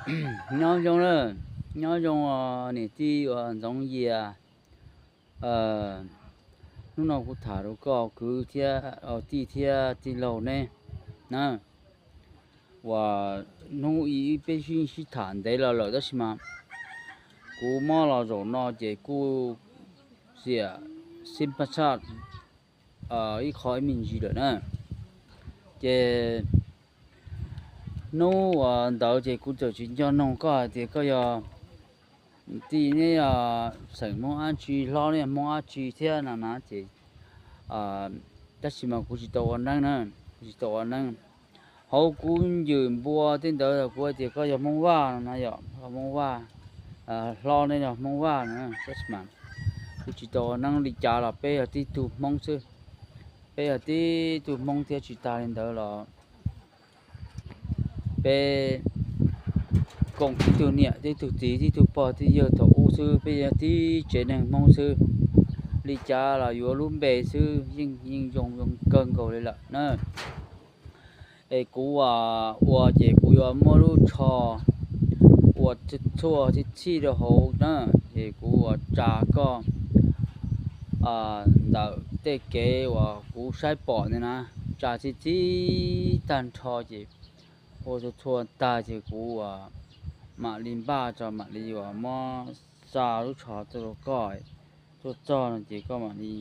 Nyob zoo, nyob zoo os niam tij uas Ntxoov Yias. Hnub no kuv tham rau koj kwv thiab tij thiab tij laug neb na, uas hnub ib peb sib sib tham ntev los lawm tab sis mas kuv mob los zaum no ces kuj xiam xib paj tshaj ib qho ib me ntsis lawm na. Ces hnub uas ntawd ces kuv txawm tsis nco noog koj hais tias koj yog tij neb yog xeem Hmoob dab tsi, hlob neb yog Hmoob dab tsi thiab no na ces, tab sis mas kuv tsis tau ua neeb na, kuv tsis tau ua neeb. Hauv kuv ncwm npua tej ntawd kuv hais tias koj yog Hmoob Vaj no na, yog Hmoob Vaj, hlob neb yog Hmoob Vaj no, tab sis mas kuv tsis tau ua neeb li cas los peb yog tib tug Hmoob xwb. Peb yog tib tug Hmoob thiab tsis tas li ntawd los peb koom tib tug niam tib tug txiv tib tug pog tib yawg thaum ub xwb, peb yog tib tsev neeg Hmoob xwb. Li cas los yuav lub npe xwb yeej yeej zoo zoo kawg nkaus li lawm na. Es kuv ua ces kuv yuav muab lub tsho ua txhua txhij rau hauv na, ces kuv ua tsa koj ntawm tej kev uas kuv saib pom ntawd na, tsa txhij txhij tag nrho ces ua txhua txhua tag ces kuv mam li npaj tso mam li uas muab xa lub tsho tuaj rau koj, tuaj txog no ces koj mam li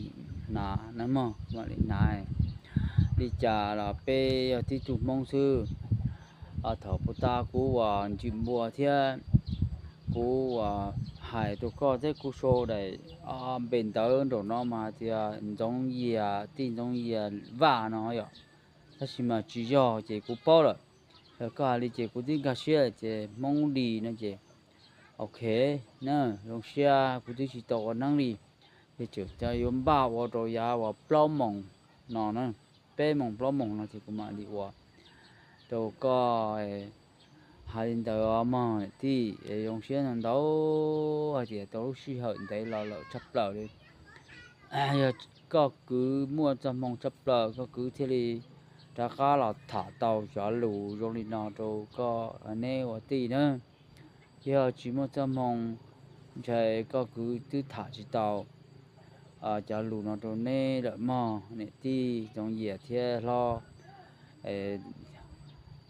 hnav na mog, mam li hnav. Li cas los peb yog tib tug Hmoob xwb. Thaum puag ta kuv uas ncwm npua thiab kuv uas hais rau koj thiab kuv sau daim npe ntawv nraum no mas hais tias Ntxoov Yias, tij Ntxoov Yias Vaj no yom, tab sis mas tsis yog ces kuv paub lawm. Yog koj hais li ces kuv twb nkag siab ces Hmoob Lis no ces ok na, zoo siab kuv twb tsis tau ua neeb li. Ces tseem yuav npaj ua rau yav uas plaub moos no na, peb moos plaub moos no ces kuv mam li ua rau koj. Hais li ntawd mog tij, zoo siab ntau ntau hais tias tau lub sij hawm ntev los lawm tshaj plaws li. Yog koj kwv muaj txoj hmoo tshaj plaws koj kwv thiaj li rov qab los tham tau cov lus zoo li no rau koj neb ua tij na. Yog tsis muaj txoj hmoo, ntshai koj kwv twb tham tsis tau cov lus no rau neb lawm mog niam tij Ntxoov Yias thiab hlob.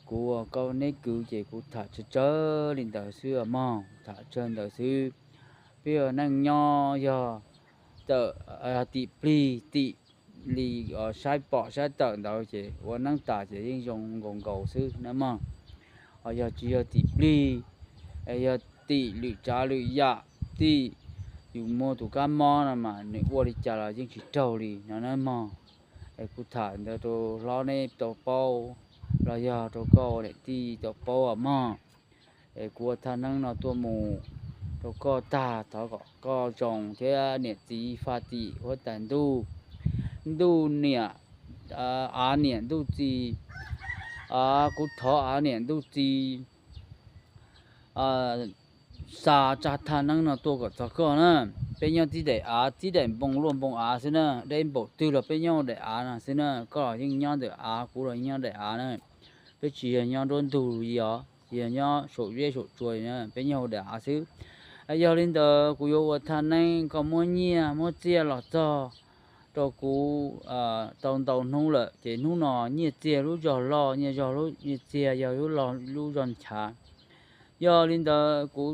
Kuv ua koj neb kwv ces kuv tham tsawg tsawg li ntawd xwb mog, tham tsawg ntawd xwb. Peb ua neej nyob yog tawm, tim plig tim li saib pom saib tawm ntawd ces ua neeb tas ces yeej zoo nkaus nkaus xwb na mog. Yog tsis yog tim plig, yog tim lwm tsav lwm yam, tim yus muaj tus kab mob no mas nws ua li cas los yeej tsis raug li no na mog. Es kuv tham ntawd rau hlob neb tau paub los yog rau koj ua niam tij tau paub mog. Es kuv ua thaj neeb no tuaj mus rau koj tag, thov kom koj zoo thiab niam txiv faj tim huab tais ntuj, ntuj niam, av niam ntuj txiv. Kuv thov av niam ntuj txiv xa tsa thaj neeb no tuaj kom txog koj na. Peb nyob tib daim av, tib daim npoo luaj npoo av xwb na, deb npaum twg los peb nyob daim av no xwb na, koj los yeej nyob ntawm av, kuv los nyob daim av na. Peb tsis yog nyob nruab ntug li os, tsis yog nyob saum zeb saum tsua li na, peb nyob hauv daim av xwb. Yog li ntawd kuv yuav ua thaj neeb, koj muab nyiaj muab txiaj los txog rau kuv tau ntau hnub lawm, ces hnub no nyiaj txiag lub zog loj, nyiaj zog, nyiaj txiag yog lub zog nchav. Yog li ntawd kuv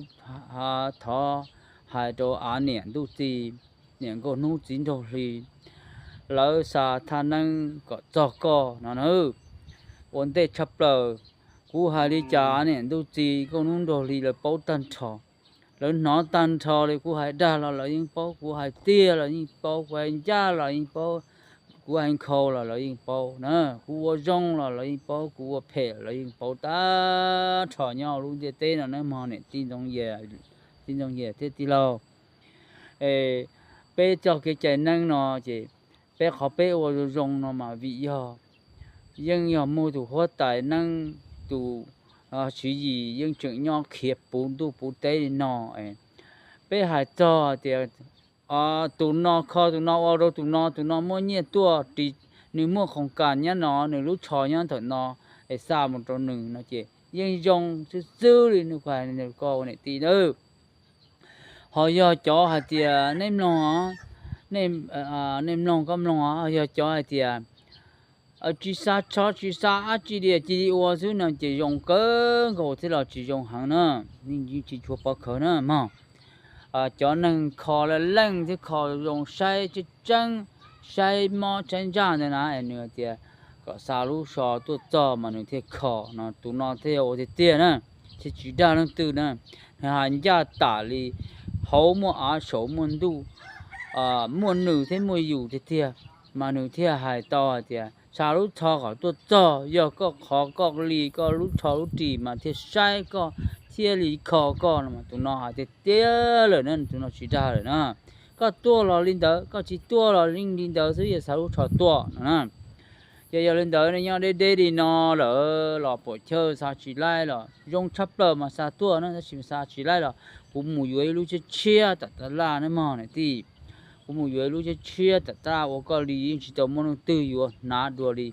thov hais rau av niam ntuj txiv, niam nkauj hnub txiv nraug hli, lawv xa thaj neeb kom txog koj no na. Ua ntej tshaj plaws, kuv hais li cas av niam ntuj txiv nkauj hnub nraug hli lawv paub tag nrho. Lawv hnov tag nrho li, kuv hais dag los lawv yeej paub, kuv hais tiag los yeej paub, kuv hais ncaj los yeej paub, kuv hais nkhaus los lawv yeej paub na, kuv ua zoo los lawv yeej paub, kuv ua phem los lawv yeej paub tag nrho nyob lub ntiaj teb no nawb mog niam tij Ntxoov Yias, tij Ntxoov Yias thiab tij laug. Peb txoj kev cai neeb no ces peb qhov peb ua zoo zoo no mas vim yog yeej yog muaj tus huab tais neeb, tus tswv yim yeej tseem nyob khiav puv ntuj puv teb li no. Peb hais txog tias tus no kho tus no ua rau tus no, tus no muaj nyiaj tuaj ris, nws muaj khoom kas nyob no, nws lub tsho nyob ntawm no, es xa mus rau nws no ces yeej zoo xwb xwb li no, ko ua niam tij nawb. Ho yog cov hais tias nej mloog, nej mloog koj mloog, yog cov hais tias tsis xav txhob tsis xav dab tsi li, cia li ua xwb no ces zoo kawg nkaus thiab los tsis zoo heev na, yeej tsis tshua pov khawv na mog. Cov neeg kho leej leej thiab kho zoo saib tseeb tseeb, saib mob saib ntsaj ntawd na, nws hais tias kom xa lub so tuaj txog mas nws thiaj kho no, tus no thiaj ua tiag tiag na, thiaj tsis dag leej twg na. Nws hais ncaj tam li hauv muaj av saum muaj ntuj, muaj nws thiab muaj yus tiag tiag, mas nws thiaj hais tau hais tias xa lub tsho kom tuaj txog, yog koj qhov koj li koj lub tsho lub ris mas thiaj saib koj, thiaj li kho koj no, tus no hais tiag tiag lawm na, tus no tsis dag lawm na. Koj tuaj los li ntawd, koj tsis tuaj los yeej li ntawd xwb, yog xa lub tsho tuaj no na. Ces yog li ntawd nws nyob deb deb li no lawm los pom chaw xa tsis laib los zoo tshaj plaws mas xa tuaj na, tab sis xa tsis laib los kuv mus yuav ib lub tshiab tshiab tam tab laj nawb mog niam tij. Kuv mus yuav ib lub tshiab tshiab tam tab laj ua koj li, yeej tsis tau muaj leej twg yuav hnav dua li,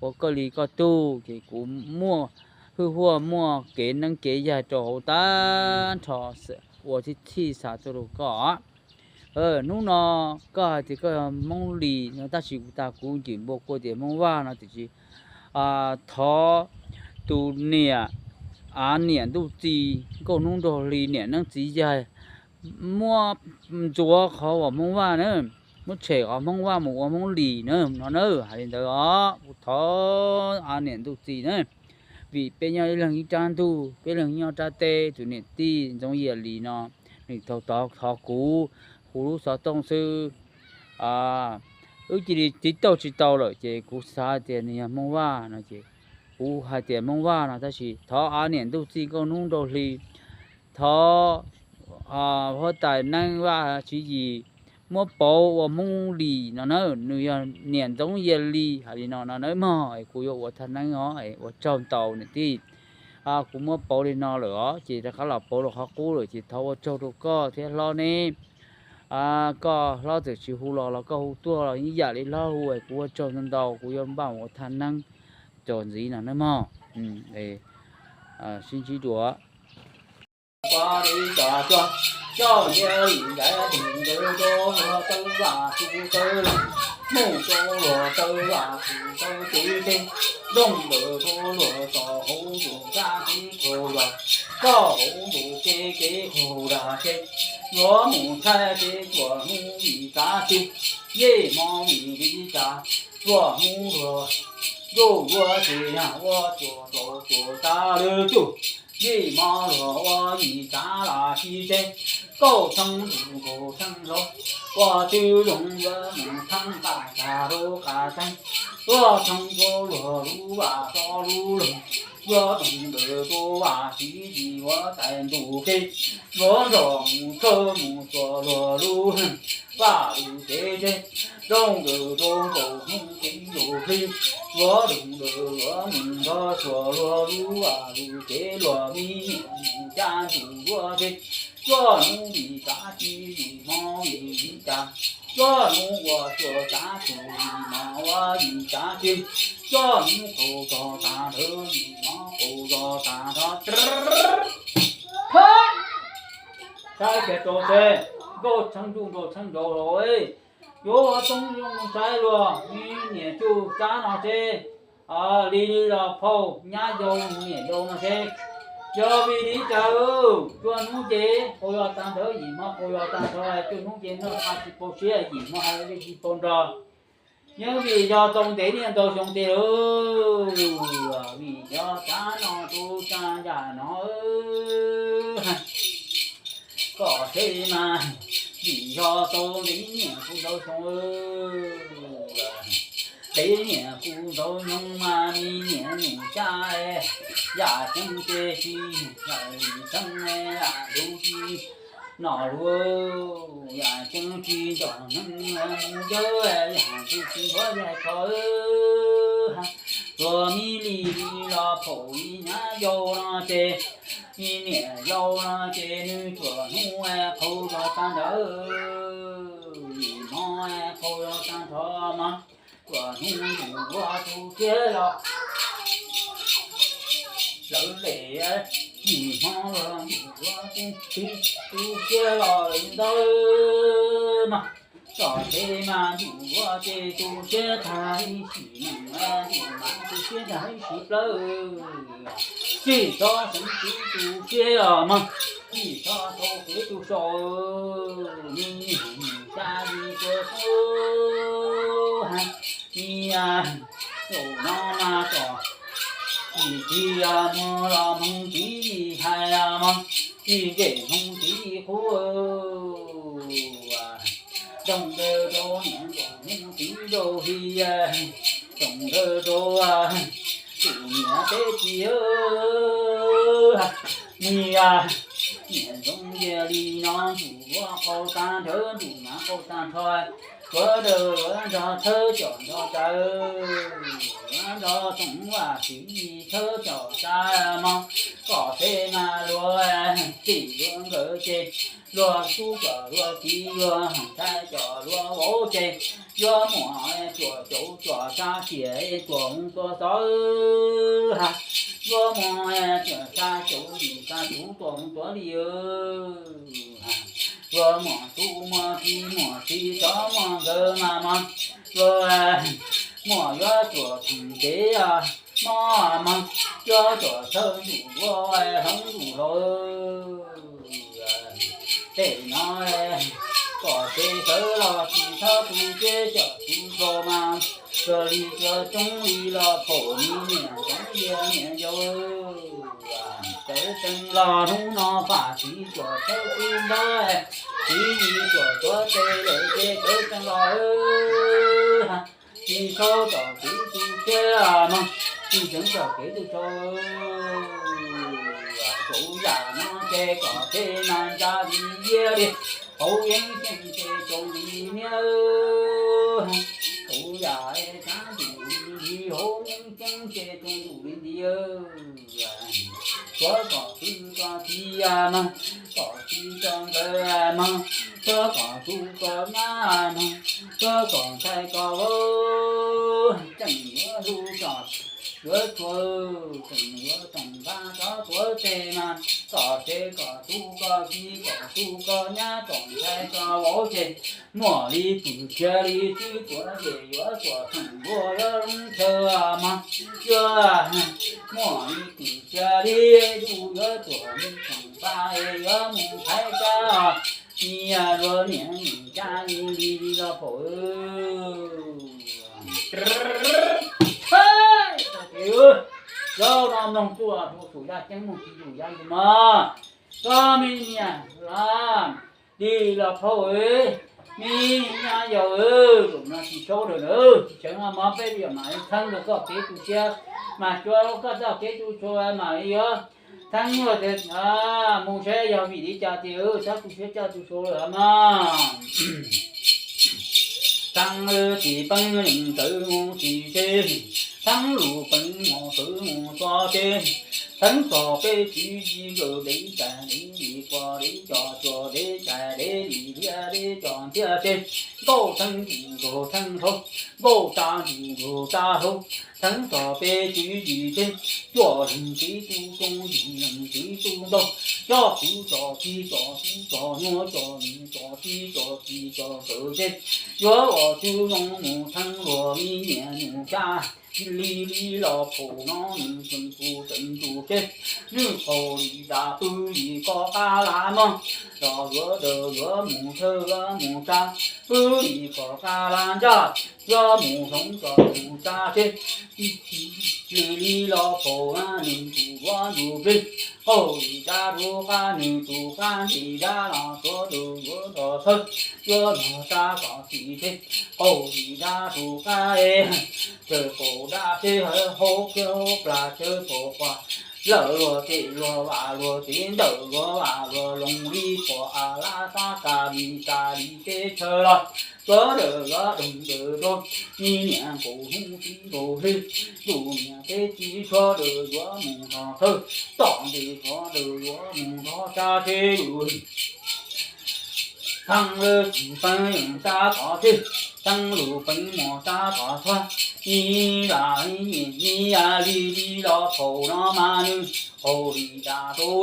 ua koj li koj tug. Ces kuv muaj hwj huaj muaj kev neeb kev yaig rau hauv tag nrho, ua tib thij xa tuaj rau koj. Hnub no koj hais tias koj yog Hmoob Lis no, tab sis kuv tas kuv cim npua kuj tias Hmoob Vaj no tiam sis thov tus niam, av niam ntuj txiv nkauj hnub nraug hli niam neeb txiv yaig, muab ntxuav qhov uas Hmoob Vaj na, muab tshem qhov Hmoob Vaj mus ua Hmoob Lis na no na. Hais li ntawd os, kuv thov av niam ntuj txiv na, vim peb nyob ib leeg ib rab ntug, peb leeg nyob rab teb, tus niam tij Ntxoov Yias Lis no nws thaum tod thov kuv hu lub xov tooj xwb, wb cia li tiv tauj tsis tau lawm ces kuv xav tias nws yog Hmoob Vaj no ces kuv hais tias Hmoob Vaj no, tab sis thov av niam ntuj txiv nkauj hnub nraug hli, thov huab tais Neeb Vaj Tswv Yim muab pauv ua Hmoob Lis no na, nws yog niam Ntxoov Yias Lis hais li no no nawb mog, es kuv yuav ua thaj neeb os, ua tsaug ntau niam tij. Kuv muab pauv li no lawm os, ces rov qab los pauv rau qhov qub lawm ces thov ua tsaug rau koj thiab hlob ne. Koj hlob txawm tsis hu los los koj hu tuaj los ib yam li hlob hu, es kuv ua tsaug ntau ntau, kuv yuav npaj ua thaj neeb txuas ntxiv no nawb mog. Sib ntsib dua. Coj ntsia li ntawd, tus ntawd rau luag tawb vaj tus tawb, mus rau luag tawb vaj tus tawb kev teb, nroog ntawd rau luag txog hauv ntuj kab kev qaug zog, txog hauv ntuj kev kev qaug zog ces yuav mus thaij kev txuas hnub vim tsav tsi, yej hmo vim li cas txuas hnub luag ntuj yuav tsis yog ua txuas rau txuas tsav lwm tug, yej hmo luag ua vim tsav los tsis tseeb, kauj txheeb ntuj kauj txheeb hlau, ua twb zoo yuav mus thaij nqaj tag rau qab tseeb, ua txheeb rau luag lub vaj rau lub loog, yuav roog ntawm rau vaj siv yim ua tais ntuj kev, yuav nrog mus khawb mus txuas luag lub hwj, vaj lub kev tseeb, roog ntawm rau nkaus hnub kev nkaus hli, yuav roog ntawm yuav mus nrog txuas luag lub vaj lub kev, luag me niam mus cab ntuj yuav tseeb, txuas hnub vim tsav tsi vim hmo vim li cas, txuas hnub ua txuas tsav txuas vim hmo ua vim tsav tsi, txuas hnub qaug zog tag nrho vim hmo qaug zog tag nrho. Saib kiag rau seb, nkauj txheeb ntuj nkauj txheeb nraud los, yuav ua txooj zoo saib luag me niam tsuj tsab no seb, li li los phauj nyab yau niam yau no seb, yog vim li cas txuas hnub ces qaug zog tag nrho, yim hmo qaug zog tag nrho, txuas hnub ces noj qab tsis paub siab, yim hmo hais tsis paub nrog. Yeej vim yog tau ntev niaj ntau xyoo tiag lauj, vim yog tsab no tus tsab yam no, koj seb mas, vim yog tau ntev niaj kuv ntau xyoo, ntev niaj kuv ntau xyoo mas me niam mus cab, yam tseeb ces tsis yog vim tseeb, yam luv tsis noj luv, yam tseeb tsis nco neeg mus yawg, yam tseeb tsis nchuav yawg tso. Txuas me li li los phaum li nyab yau no ces, me niam yau no ces nws txuas hnub qaug zog tag nrho, vim hmo qaug zog tag nrho mas, txuas hnub mus ua tus kiag los lawv lem, yim hmo los ntuj ua ces tib tu siab los ntau mas, tom tsev mas ntuj ua ces tu siab tag ib sim neej, ntuj mas tu siab tag ib sim plaub. Tsis txhob xeeb tib tu siab os mog, tsis txhob tau kev tu so, nws niam nws txiv li tuaj tub ha, ib zaug no mas kom ib txhij muag los hmoov txiv hais mog, tsis ntsej hmoov txiv qhuav. Zoo nkauj rau niam nkaum hmoov txiv rau hi, zoo nkauj rau tus niam peb txiv. Niam, niam zoo nyiaj li no ntuj ua qau tag nrho, ntuj mas qau tag nrho, tuav dawb yuav nrog thawj coj nrog taw, yuav nrog toom vaj tswv yim thawj coj taw mog, kom peb mas luag txij luag nkawm ces luag tub coj luag txiv, luag ntxhais coj luag vauv ces yuav muaj cuaj caum cuaj sab xiam cuaj hmoov tuaj xov ha, yuav muaj cuaj sab caum yim sab cuv tuaj hmoov tuaj li ha, yuav muaj tub muaj ki muaj txiv tsov muaj nkawd mas mog, yuav muaj yuav cuaj theem kev mob mog, yuav cuaj thawj ntuj ua hloov ntuj hlau. Tej no kom ces sawv los tsis txhob tu siab coj tu so mas, cuag li cuag coob li los phaum li niam coob li niam yau. Sawv tsees los hnub no faj txiv cuag thawj tub npawg, txiv yim cuag tuav tes lawm ces sawv tsees los tsis txhob txoj kev tu siab mog, tsis txhob txoj kev tu so. Txhua yam no ces kom peb mas ntsa li yiab li, hauv yeeb ceeb ces txoos li niab. Txhua yam es tshav ntuj li nti, hauv yeeb ceeb ces txoos ntuj li nti. Tsuav kom tub kom ki mog, kom txiv kom nkawd mog, tsuav kom tub kom nyab mog, tsuav kom ntxhais kom vauv, tseem yuav hlub txog yuav tshua, tseem yuav toom npab tov tuav tes mas, kom tsev kom tub kom ki, kom tub kom nyab, kom ntxhais kom vauv ces muaj li kwv txhiaj li tswb tuav ces yuav tuam theem npua yuav loob chaw mog, yuav muaj li kwv txhiaj li tub yuav tuam mus toom npab es yuav mus thaiv kab, ib yam luag niam nws cab li li los pom. Zaum no mloog tuaj rau saum yaj ceeb mloog tsis lus yaj li mog. Koj me niam los, li los phauj, me nyab yau, zaum no tsis saub lawm na, tsis tseev no mog, peb yuav mam li txheeb rau koj kev tu siab, mas cuag koj txoj kev tu so mam li yuav txheeb ua tias mus saib yog vim li cas tias txhob tu siab coj tu so lawm mog. Txheeb tsis peeb lees txawv mus tsis tseg, txheeb lus peev mos txawv mus txog tseg, txheeb txog peb tswv yim nkawd dev cai dev li, kuas dev cov tsuas dev cai dev li, liab dev cov ntxiag tseg, nkauj txheeb ntim nkaug txheeb dhau, nkauj tsa ntim nkaug tsa dhau, txheeb txog peb tswv yim tseg, cuaj leeg txiv tub tub, yim leeg txiv tub ntau, coj tub coj txiv coj tub coj nyuj coj nws coj txiv coj txiv coj nkawd tseg, yuav ua tub zoo mus txheeb luag me niam nus cab li li los phaum no nws tseem tu tseem tu tseg, nws qaug li dab pw li koj qab las mog, los yuav daws yuav mus thawj yuav mus tsa, pw li koj qab las ntsaj, yuav mus hloov tso mus tsa tseg, li li los phaum nws tus duab ntus plig, qaug li dab rub qab nws tus qab nti dab los tuav daws yuav nrog thawj, yuav nrog tsa kom txim tseg, qaug li dab tus qab es, chaw pom dab tseg hauv kiag hauv plag chaw pom quas, lawm luag tes luag vam luag tes ntawm luag vam luag loog li pom a lab tab kas li kas li teb chaws los, tuav daws yuav doog daws rau, me niam nkaus hnub txiv nkaus hli, tus niam peb txiv tshuav daws yuav mus nrog thawj, tom ntej tshuav daws yuav mus nrog tsa tseg. Txheeb lus tsis peev lees tsa tom tseg, txheeb lus peev mos tsa tom txhua, Ib vas ib niam ib yam li li los thaum no mas nws qaug li das rau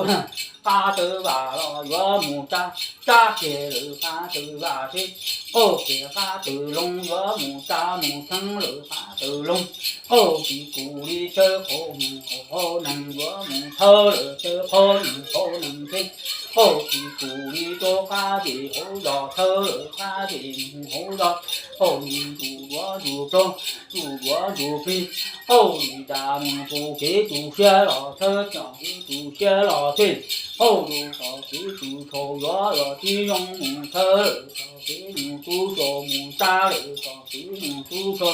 qab tawb vas los yuav mus tsa, tsa kiag lawm qab tawb vas seb, qaug kiag qab tawb loo yuav mus tsa mus theeb lawm qab tawb loo, qaug tsis kus li tsawv qaug mus qaug hauv neeg yuav mus thawb lawm tsawv qaug mus hauv neeg seb, qaug tsis kus li rau qab zem hauv zos thawb lawm qab zem mus hauv zos, qaug mus ntsuj duav ntsuj plaug, ntsuj duav ntsuj plig, qaug li das mus rau kev tu siab los thawb txog kev tu siab los seb, qaug rau txog kev tu siab yuav los tib zoo mus thawb lawm txog kev mus tub so mus tsa lawm txog kev mus tub so,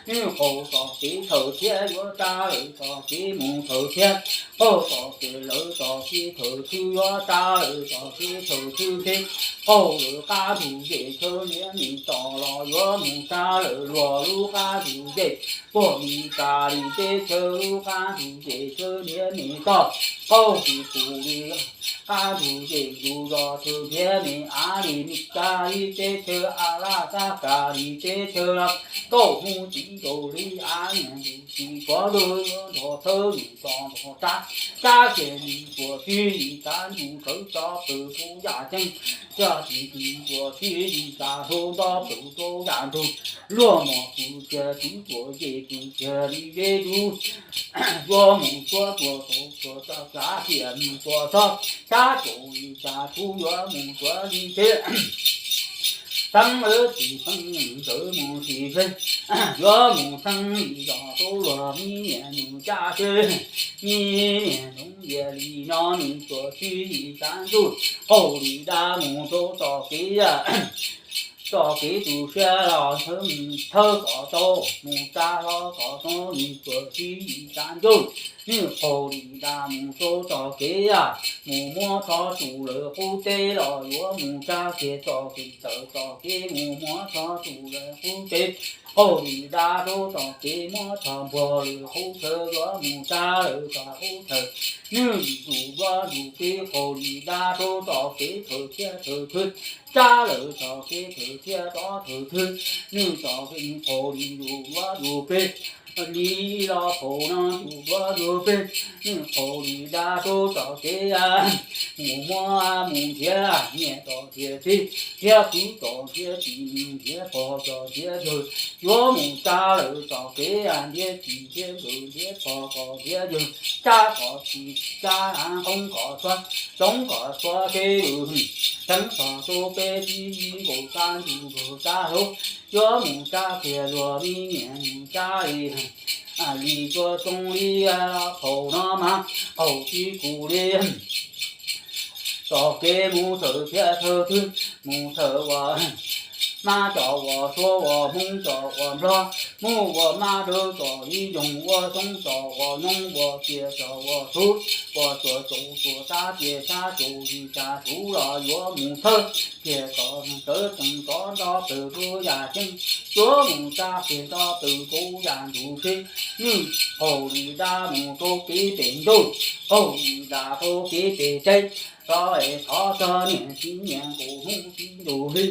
nws qaug txog kev thaw thiab yuav tsa lawm txog kev mus thaw thiab, qaug txog kev lawm txog kev thaw thwb yuav tsa lawm txog kev thaw thwb thiab, qaug lawm qab ntug zem chaw niam me tos los yuav mus tsa lawm luag lub qab ntug zem, puag Mis Kas Lis teb chaws lub qab ntug zem chaw niam me tos, qaug tsis kus li qab ntug zem ntug zos chaw niam me av li Mis Kas Lis teb chaws As Las Xas Kas Lis teb chaws los, nkauj hnub txiv nkaus li av niam ntug tsis kov lug yuav nrog thawb nws txog nrog tsa, tsa kiag nws tuam txij li tsa ntug khawv tso pwm rau yam ceeb, tsa kiag nws tuam txij li tsa hlau nto pwm rau yam ntug, luag mos txwv kiag txwv tuam zem txwv kiag li zeb dub, yuav mus tsuav tuam tau tuam txav txav tiam mus tuam txhob, tsa tsaus li tsa tub yuav mus tuav li teb. Teeb lawv tsis teeb ntawd mus tsis peb, yuav mus teeb li zos rau luag mi niam nus caj seb, mi niam nus yam li no nws tuam txij li tsa ntuj, qaug li dab mus rau txoj kev, txoj kev tu siab los thawb kom tau, mus tsa hlo kom tau nws tuam txij li tsa ntuj, nws qaug li dab mus rau txoj kev, mus muab txhob txus lawm qub teb los yuav mus tsa kiag txoj kev tawm txoj kev mus muab txhob txus lawm qub teb, qaug li dab rau txoj kev muab txhob npuag lawm qub chaw yuav mus tsa lawm txog qub chaw, nws zus duab zus peb qaug li dab rau txoj kev thaw thiab thaw thwb, tsa lawm txoj kev thaw thiab rov thaw thwb, nws txoj kev qaug li zus duab zus peb, li los phaum no zus duab zus peb, nws qaug li dab rau txoj kev mus muab mus nrhiav niam txoj tiaj txib, nrhiav kwv txoj nrhiav tij nrhiav pog txoj nrhiav yawg, yuav mus tsa lawm txoj kev nrhiav tij nrhiav nkawm nrhiav pog kom nrhiav yawg, tsa kom txij tsa qoob kom txhua, txoob kom txhua kev lwm, teeb txog rau peb txij nkaus tsa ntuj nkaus tsa hlau, yuav mus tsa kiag luag mi niam nus caj li, li cua txoov li los thaum no mas qaug tsis kus li txoj kev mus thawm thiab thawm thwb, mus thawm ua mab cov ua suav ua hmoob cov ua nplog, mus ua mab dawb cov ib yoog ua xyoob cov ua nyoob ua txiaj cov ua tub, ua txhua tsaus txhua tsa tiaj tsa tsaus li tsa tub los yuav mus thawb kiag kom tawv tsees rov nto plaws rau yam ceeb, yuav mus tsa kiag nto plaws rau yam ntug seb, nws qaug li dab mus rau kev pem ntuj, qaug li dab rau kev pem teb, rov es thov txog niam txiv niam nkaus hnub txiv ntuj hli,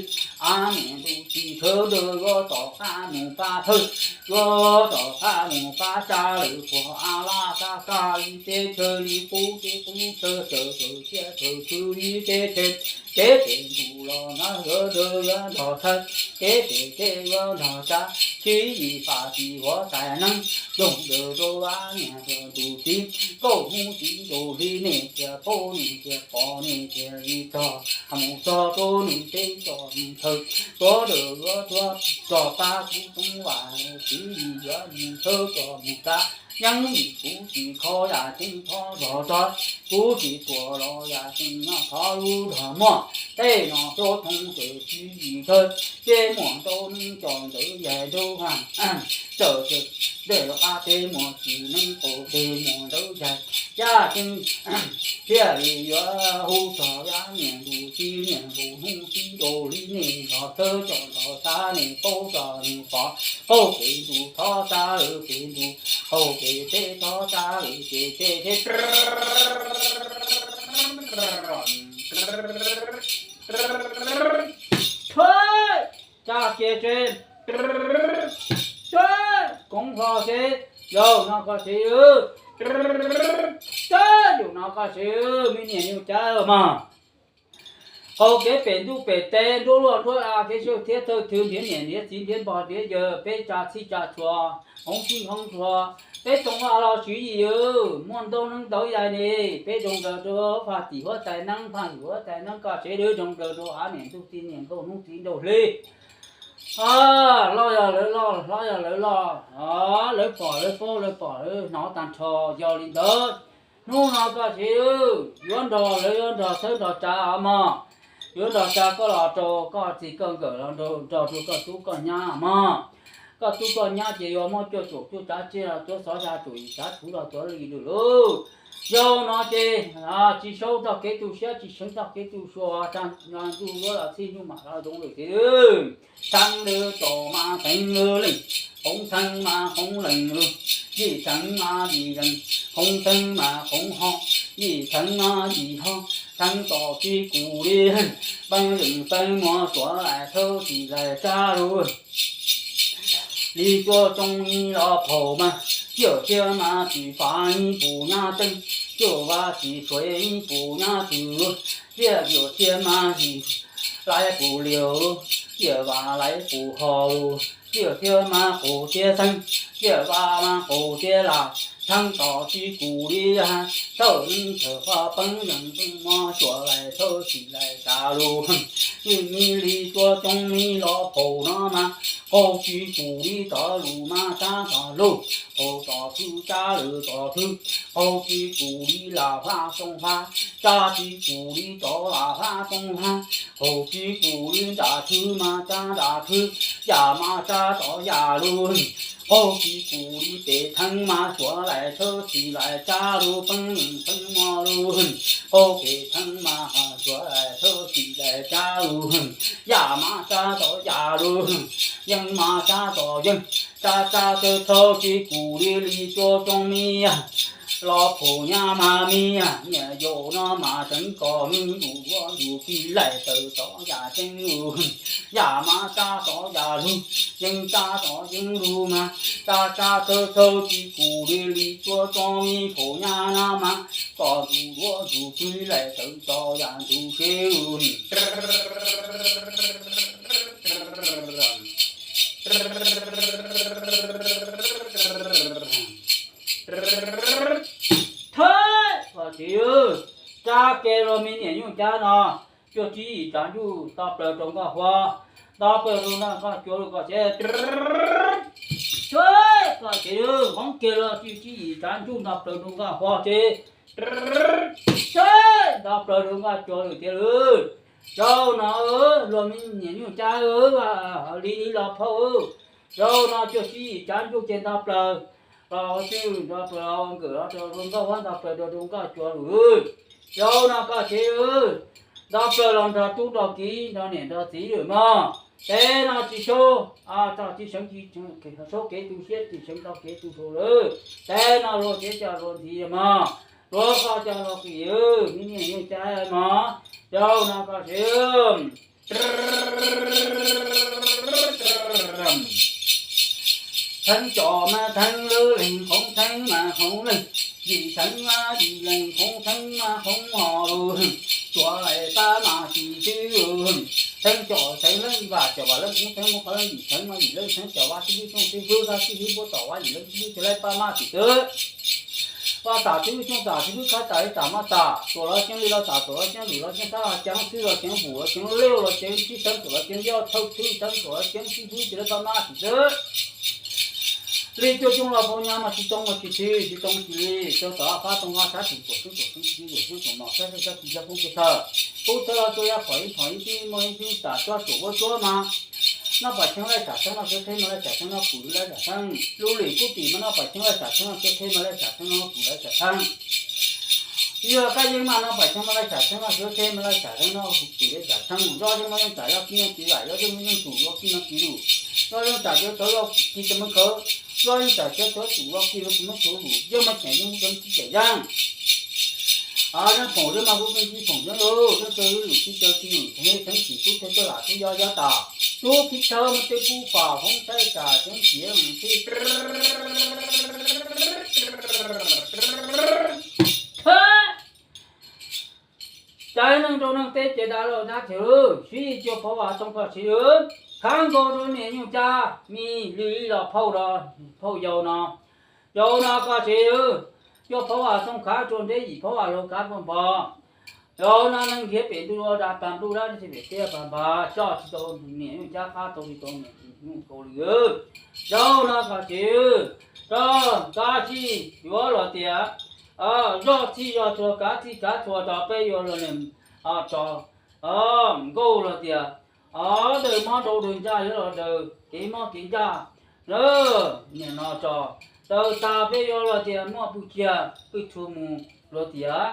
av niam ntuj tsis khawv ntawd yuav tom qab mus pab thawb, yuav tom qab mus pab tsa lawm puag As Las Xas Kas Lis teb chaws li qub teb qub chaw tawm tawm thiab tawm txwv li teb teb, kev pem ntuj los nab yuav dawb yuav nrog thawb, kev pem teb yuav nrog tsa, txij li faj txij huab tais neeb, yoog dawm rau av niam ntuj txiv, nkauj hnub txiv ntuj hli nej thiaj paub nej thiaj pom nej thiaj li txog, mus txog rau nws teb txog nws chaw, tuav dawm yuav tuav txog pab kuv toob vam txij li yuav mus thawb txog mus tsa, yeeb yim kuv tsis kho yam ceeb thov zog tso, kuv tsis tuam los yam ceeb no thov lub zog muaj, tej no xyov thoob tawm txij li thawb, ces muaj ntau neeb coj ntawd yaig nraug ha, txawm txawm dej qab teb muaj tsis neeb qaum teb muaj ntawd yaig, yam ceeb thiaj li yuav hu txog yam niam ntuj txiv niam ntuj hnub txiv ntuj li nej nrog thawb coj nrog tsa nej paub txog nej pom, qaug pem ntuj thov tsa lawm pem ntuj, qaug pem teb thov tsa lawm pem teb thiab. Tsa kiag tsev, koov seb, yog no koj seb, yog no koj seb, me niam yug cab mog. Qaug kev pem ntuj pem teb, nruab luaj nruab av, kev sab thiab thawj thwv, nrhiav niam nrhiav txiv, nrhiav npog nrhiav yawg, peb tsa txhij tsa txhua, hmoov txhij hmoov txhua, peb txhoov vaj log tswv yim, muaj ntau neeb ntau yaig ne, peb zoo daws rau faj tim huab tais neeb, faj tim huab tais neeb koj seb, zoo daws rau av niam ntug txiv niam nkauj hnub txiv nraug hli. Loj yog lawv loj, hlob yog lawv loj, lawv pom lawv paub, lawv pom lawv hnov tag nrho. Yog li ntawd, hnub no koj seb, yuav nrog lawv yuav nrog thawb nrog tsa mog. Yuav nrog tsa koj los rau koj txiv koj nkawm los nrog rau koj tub koj nyab mog. Koj tub koj nyab ces yuav muab cuaj caum cuaj tsav tseg los tuav xov xya caum yim tsav txhuv los tuav li lawm lauj. Yog no ces tsis sau txoj kev tu siab, tsis seev txoj kev tu sua, tsa ntuj luab los txhij ntuj mam los zoo lawm tiag. Theeb lwm tom mas theeb lwm leej, qoob theeb mas qoob leej lug, yim theeb mas yim leej, qoob theeb mas qoob ho, yim theeb mas yim ho, theeb tom tsis kus li, peeb leej peeb muag suav laim thawb tsis laim tsab lug. Li cuab tsoob ib los phaum mas, ciam thiab mas tsis fav ib puas nyab teeb, cuaj vaj tsis suav ib puas nyab twm lug, ciam yuam thiab mas yim lais puas liaus lug, ciam vam lais puas ho lug, ciam thiab mas qus thiab theeb, ciam vaj mas qus thiab lam, theeb tom tsis kus li yag, thawj neeb thawj qhov peeb leej peeb muag suav laim thawb tsis laim tsab lug. Yeej li cuab tsoob ib los phaum no mas, qaug tsis kus li tov lus mas tsab tov lug, qaug tom thwb tsab lwm tom thwb, qaug tsis kus li lam faj tooj faj, tsab tsis kus li tov lam faj tooj faj, qaug tsis kus li nram thwb mas tsab nram thwb, yam mas tsab tov yam lug. Qaug tsis kus li pem theeb mas suav laim thawb tsis laim tsab lug, peeb leej peeb muag lug. Qaug pem theeb mas suav laim thawb tsis laim tsab lug, yam mas tsab tov yam lug, yeeb mas tsab tov yeeb, tsab tsab thawb thawb tsis kus li li cuab tsoob me yag, los phaum nyab mas me yag, niam yau no mas tseev kom me ntus duab ntus plig laim tawm tov yam tseeb lug, yam mas tsab tov yam lug, yeeb tsab tov yeeb lug mas, tsab tsab thawb thawb tsis kus li li cuab tsoob me phaum nyab no mas, kom ntus duab ntus plig laim tawm tov yam ntus seb lug. Thawb, koj txiv, tsab ke los me niam nyuj cab no, cuaj tsib yim tsav ntuj nto plaws rau nkoj huab, nto plaws rau nkoj cuav lug koj txiv. Thawb, koj txiv, hoob ke los cuaj tsib yim tsav ntuj nto plaws rau nkoj huab txiv. Thawb, nto plaws rau nkoj cuav lug tiag lawm. Yog no, luag me niam nyuj cab, li li los phauj, yog no cuaj tsib yim tsav ntuj ces nto plaws los txwj nto plaws los nkawm los rau nkoj huab, nto plaws rau nkoj cuav lug. Yog no koj txiv, nto plaws los nrog tub nrog kiv nrog niam nrog txiv lawm mog. Peb no tsis sau, tsis seev, tsis saub kev tu siab, tsis seev txoj kev tu sua lawm. Peb no luag tsev coj luag ntxiv mog, luag qhov coj luag qis, me niam nyuj cab mog. Yog no koj txiv, theeb cov mas theeb lwm leej, qoob theeb mas qoob leej, yim theeb mas yim leej, qoob theeb mas qoob ho lug, suav laim pab mas tsis twb lug. Theeb cov theeb leej, vam cov vam leej, qoob theeb mas qoob leej, yim theeb mas yim leej, theeb cov vaj tib hwb xyooj tib hwb, vaj tib hwb puab tom vaj, yim leej tib hwb xyooj laib pab mas tsis twb. Vaj tam tib hwb xyooj tam tib hwb, khab tam ib tam mas tam, tuam los ceev, li los tam, tuam los ceev, lwm los ceev, sab los ceev, xwb los ceev, vum los ceev, leuj los ceev, tib theeb tuam los ceev, yog thawj tib theeb tuam los ceev, tib hwb xyooj laib pab mas tsis twb. Li cuab tsoob los phaum nyab mas tsis txoov mas tsis txhij, tsis txoov tsis li, rau tom fab tooj fab, sab tsis tuam xyoob tuam xyoob, tib tuam xyoob tuam mos, sab tsis sab tsis yog poob kev thawj. Pub thawj los tuaj yog phom ib phom ib tib muaj ib tib tam tsuab tuam vuab tsuab mas, noj pam cheeb laij tsam theeb, noj suav theb mas laij tsam theeb, noj pwm laij tsam theeb, lub lim kub tim mas noj pam cheeb laij tsam theeb, noj suav theb mas laij tsam theeb, noj pwm laij tsam theeb. Yog kab yeeb mas noj pam cheeb mas laij tsam theeb, noj suav theb mas laij tsam theeb, noj pwm laij tsam theeb. Zoj yeeb mas yeej tsam yog kib yeej txiv vam, yog yeej mas yeej tsum yog kib mas kib lus. Zoj yeej tsam yog txawv yog kib txawv mas khawv, zoj yeej tsam yog txawv tsum yog kib mas kib mas tsum lus. Yeej mas cheem yeej mas kib cheem yeej. Yeej phoom yeej mas kub yeej kib phoom yeej lus, yeej txawv lus kib txawv kib lus, theeb yeej theeb tsis tub, theeb txawj lam tub yog yog tas. Tub khib thawb muab teb pub fam hoob thaib tas ceeb ciav mus tib. Caiv neeg rau neeg teb ces dav loj dab thiv, sib cuag phauj Vam Xoo Koj Siv, khab nkaus rau niam nyuj cab mi li los phauj, phauj yau no. Yau no Koj Siv, cuag phauj Vam Xoo khav rua nteb yim phauj Vam Laug khav pag npog. Yau no neeg nrhiav pem ntuj ua dab pag ntuj dab tsi pem teb pag npog, coj tsis tau niam nyuj cab, qab tau tsis tau niam nyuj kaus lwm. Yau no Koj Siv, rau kab txhij yuav los tias zoj txhij zog txhua, kav txhij kav txhua, rau peb yuav los niam tso nkauj los tias daws mob rau daws ntsaj, yuav los daws kev mob kev ntsaj. Niam no tso daws tag peb yuav los tias muaj pw kiag pw txhua mus los tias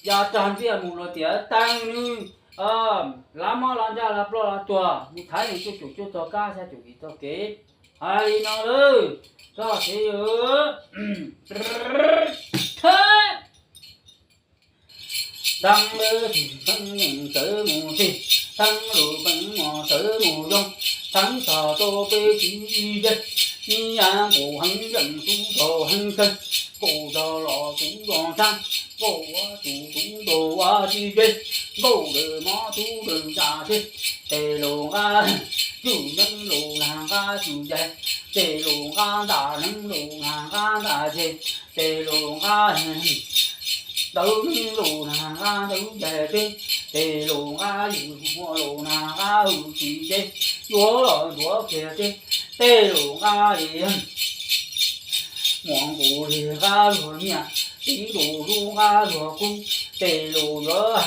ya tag ntiaj mus los tias teeg nws lav mob lav ntsaj lav ploj lav tuag, mus thaiv nws cuaj caum cuaj txog kab xya caum yim txog kev. Hais li no lawm, Koj Siv. Theeb lub txim theeb yeem sawv mus txig, theeb lub peev mos sawv mus zoo, theeb txog rau peb txiv yig dej, ib yam nkaus heev yeem tub rog heev kawg, nkaus zog los tub zog tshab, nkaus ua tub tub rog ua tsis ze, nkaus lawm mob tub lawm ntsaj teb, tes lus nqa tswm neeb lus nqa nqa tswm ze, tes lus nqa ntam neeb lus nqa nqa ntam ze, tes lus nqa ntawv neeb lus nqa ntawv ze teb, tes lus nqa yus hua lus nqa hwj tsis teb, yuav los yuav kiag teb, tej lus nqa li muam nkaus li nqa luag nyiaj, tib lus lub nqa luag kub, tej lus yuav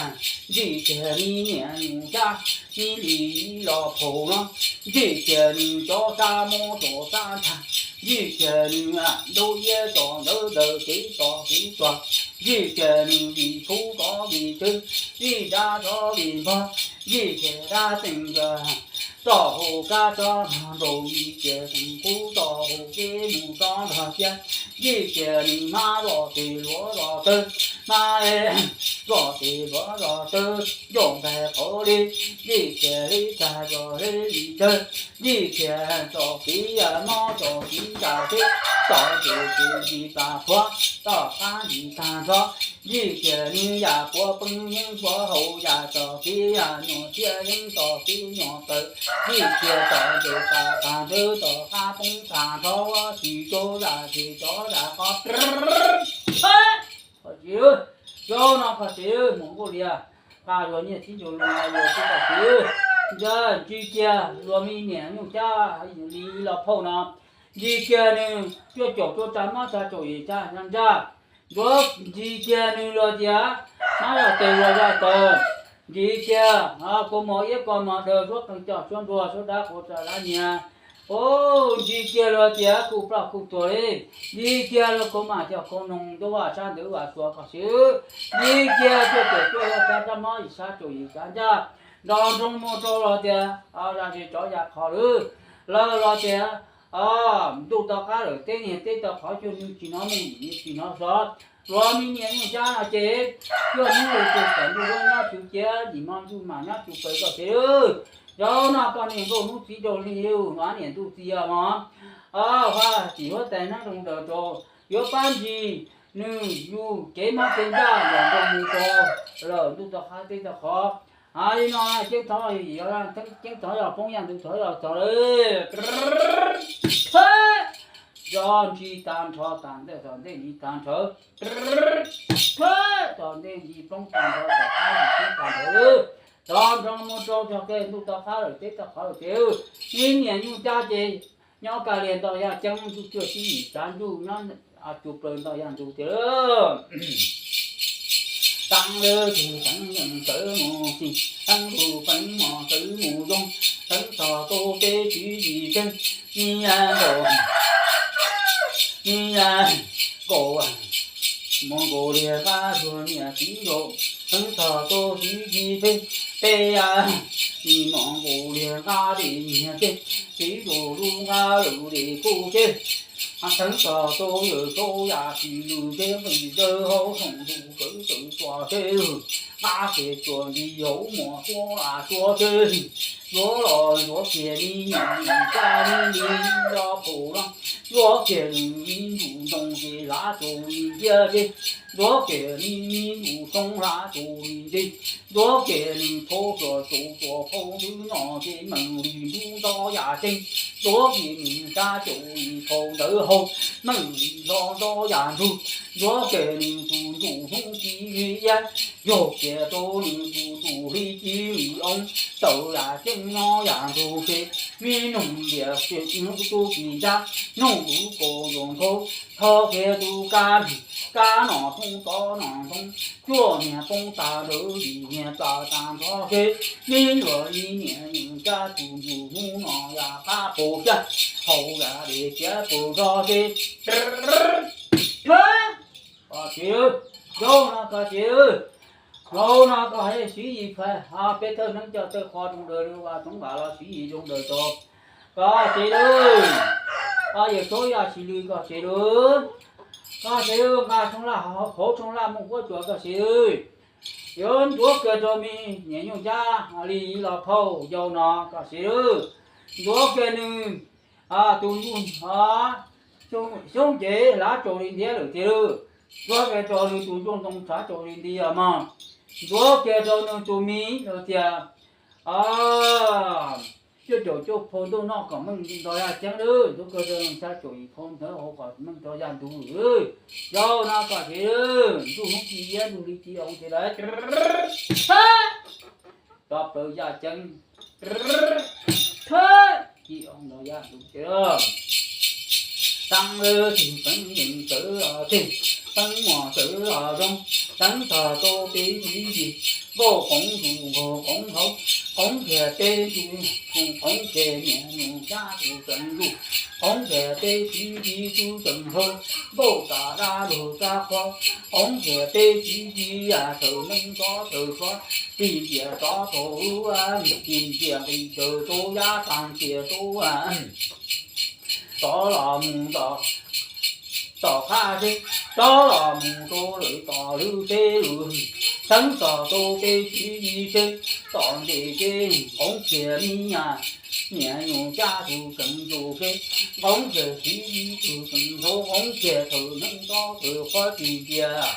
ntsij kiag li niam nyuj cab, ib li los phaum no, ntsij kiag nws cov sab mob cov sab ntsag, ntsij kiag nws ntub iab cov ntawv daws kev txom kev tuag, ntsij kiag nws vim khub cov vim tw, ntsij dab cov vim npog, ntsij kiag dab tseem nkawd txoj hau kab tsob nrog nraus, ntsij kiag tseem khub txoj hau kev mus tsob nrog cia, ntsij kiag nws hmab zoj tes luav zoj tawg, hmab zoj tes luav zoj tawg, ncauj nqaij qhov li, ntsij kiag li tag zoj li li tawg, ntsij kiag txoj kev mob txoj kev ntsaj teb, txoj kev ntsis tas qhuav, txoj qab ntsis tag nrho, ntsij kiag nws yam puav poob yeeb puav hau, yam txoj kev yam nyuag thiab yeeb txoj kev nyuag tawm, ntsij kiag txoj ntses tas tag nrho, txoj qab poob tag nrho, tsis tau zam tsis tso zam qhov. Koj Siv, yau no Koj Siv, mus nkuj lias, nqa luag nyiaj txhib ncuag luag nqa luag tub Koj Siv, ntsij kiag luag me niam nyuj cab li los phauj no, ntsij kiag nws cuaj caum cuaj tsa mob tsa caum yim tsa ntsaj, ntsaj, ntsij kiag nws los tias hmab zoj tes luav zoj tawg, ntsij kiag kaus mom iab kaus mom daws, suab qeej coj suab nruas, suab dab quav tsa dab nyiag, ntsij kiag los tias kuj ploj kuj tuag li, ntsij kiag los kaus mam coj kaus noog ntuj vaj sab ntawd vaj suav Koj Siv, ntsij kiag cuaj caum cuaj tsa mob yim tsa caum yim tsa ntsaj, nrog nroo mus rau los tias zam tsis tso zam qhov lawm, lawv los tias ntuj tau qab lawm teb niag teb tau qhov, cuag nws tsis hnov mus yim tsis hnov xov, luag me niam nyuj cab no ces cuaj hnub li tus txawm ntuj lub nyob tsuj ciab, yim hmo ntuj mam nyob tsuj plaws Koj Siv. Yau no koj niag nkauj hnub txiv nraug li, ua niam ntuj txiv os mog, huab tim huab tais nab zoo daws rau, yuav pab ntsis nws yug kev mob kev ntsaj los nrog mus rau lawm ntuj tau qab teb tau qhov. Hais li no ceeb thov, ceeb thov yog poob yaj ntug thov yog txog lawm. Zog ntsis tag nrho, tag ntej txog ntej ntsis tag nrho, txog ntej ntsis poob tag nrho, txog qab ntsis poob tag nrho. Tog nrho mus rau tog ke ntuj tau qab lawm teb tau qhov lawm ces, ib niam nyuj cab ces nyob kag lias ntau yaj ceeb ntuj cuaj tsib yim tsav ntuj nyob cuj plaws ntau yaj ntug tiag. Teeb lub tug teeb yeej sawv mus txig, teeb lub peev mos sawv mus zoo, teeb tog tau peb tswv yim tseg, ib yam nkaus, ib yam nkaus, mus nkaus liag qab zuag niam txiv nraug, teeb tog tau tswv yim peb, peb yam, ib yam nkaus liag qab peb nyiag peb, txiv nraug lub qab lawm li kuj peb. Teeb tog tau yawm tau yam tsis lwm peb, nqis dawb hauv thoom ntuj kawv tawm tuaj peb, qab peb tuaj nqis hauv muaj suab suav peb, Ntxuav los ntxuav kiag me nyuam nws caj me li los pum los, ntxuav kiag nws me ntsuj ntoo ces hlav tsaus li ntiab zeb, ntxuav kiag me me ntsuj xyoob hlav tsaus li ntiab, ntxuav kiag nws thaub tsuas tsaus tsuas phau ntwv no ces meem li ntub nto yam ceeb, ntxuav kiag nws sab caum li phau ntawv hau, meem li hlo nto yam ntug, ntxuav kiag nws tus ntsuj hnub ci li iab, yog kiag rau nws tus tus hli ci li oo, txawm yam ceeb nyob yam ntug ces, me noog liam tus kis ntab, noog tus kaus yus nthau, tho kiag tus kab, kab nom rooj tov nom ntoo, cuaj niag poob tas lawm yim niag plam tas nrho ces, me luag li niam nws caj tus ntsuj hnub no yam qab pus xyab, haus yam li tiav pus zog ces, koj txiv, zaum no koj txiv, zaum no koj hais Siv Yis phais peb thawj neeb coj tawg qho rau daws li, ua txoov vam los Siv Yis zoo daws tau. Koj txiv lwm, yawm saub yaj tsis lwm koj txiv lwm, koj txiv lwm nqa tshooj laj hauv tshooj laj mus huab cua koj txiv lwm. Yuav ntxuav kiag rau me niam nyuj cab li los phauj yau no koj txiv lwm, ntxuav kiag nws tus nyuj xyoob cev hlav tsaus li ntiab lawm tiag lwm, ntxuav kiag rau nws tus ntsuj ntoo tshav tsaus li ntiab mog, ntxuav kiag rau nws tus me lawm tiag, cuaj caum cuaj phau ntuj noj kom meej nto yaj ceeb lwm, ntxuav kiag rau nws xya caum yim phau ntawv hauv kom meej nto yaj ntug lwm. Yau no koj txiv lwm, ntuj hnub ci iab ntuj hli ci oo ces lawm, tso plaws yaj ceeb, ci oo nto yaj ntug ces lawm. Teeb lwm tis teeb yees tawv los tig, teeb mos tawv los zoo, teeb tog rau peb txiv yis, nkauj qoov ntug nkaug qoov hauv, qoov kiag peb txiv, qoov kiag niam nus cab tus tseem ntuj, qoov kiag peb txiv yis tus tseem hlau, nkauj tas dab lug kab qhuav, qoov kiag peb txiv yis yam tawm neeb tso tawm suav, tis ntias tso tau lub, tis ntias nqis caws rau yab tag ntias rau, rov los mus tom, tom qab seb, rov los mus rau lwm tom lwm seb lwm, teeb tog rau peb txiv yis seb, tom ntej ces qoov kiag me nyuam, niam nus cab tus tseem ntuj seb, qoov kiag txiv yis tus tseem hlau, qoov kiag tawm neeb tso tawm suav tis ntias,